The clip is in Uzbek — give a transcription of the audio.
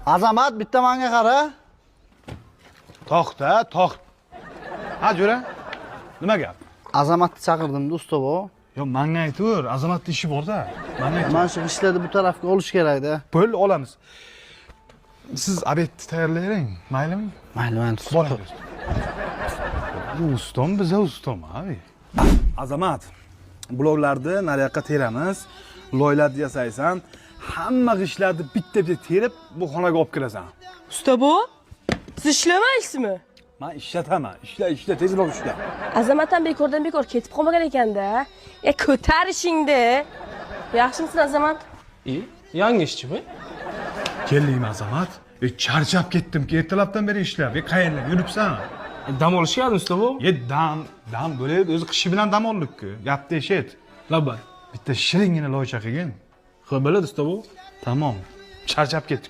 Azamat, bitta manga qara. To'xta, to'xt. Ha, jo'ra. Nima gap? Azamatni chaqirdim-da, usta bu. Yo, manga aytaver, Azamatni ishi bor-da. Manga aytaver. Mana shu g'ishtlarni bu tarafga olish kerak-da. Pul olamiz. Siz обед ni tayyorlayvering, maylimi? Mayli, mayli. Boring. Bu ustom biza ustom, abi. Azamat, bloklarni nariyoqqa teramiz, loylarni yasaysan, hamma g'ishtlarni bitta bitta terib bu xonaga olib kirasan. Usta bu? Siz ishlamaysizmi? Man ishlataman, ishla, ishla, tezroq ishla. Azamat ham bekordan bekor ketib qolmagan ekanda. E, ko'tarishingda. Yaxshimisin, Azamat? İyi. Yangi ishchimi? Keldingmi, Azamat? E, charchab ketdim-ki, ertalabdan beri ishlab. E, qayerlar yuribsan? Dam olishga keldim, usta bu. E, dam, dam bo'ladi, o'zi qishi bilan dam oldik-ku. Gapni eshit. Labbay. Bitta shiringina loycha qilgin. Xo'p, bo'ladi, usta bu. Tamom. Charchab ketdik.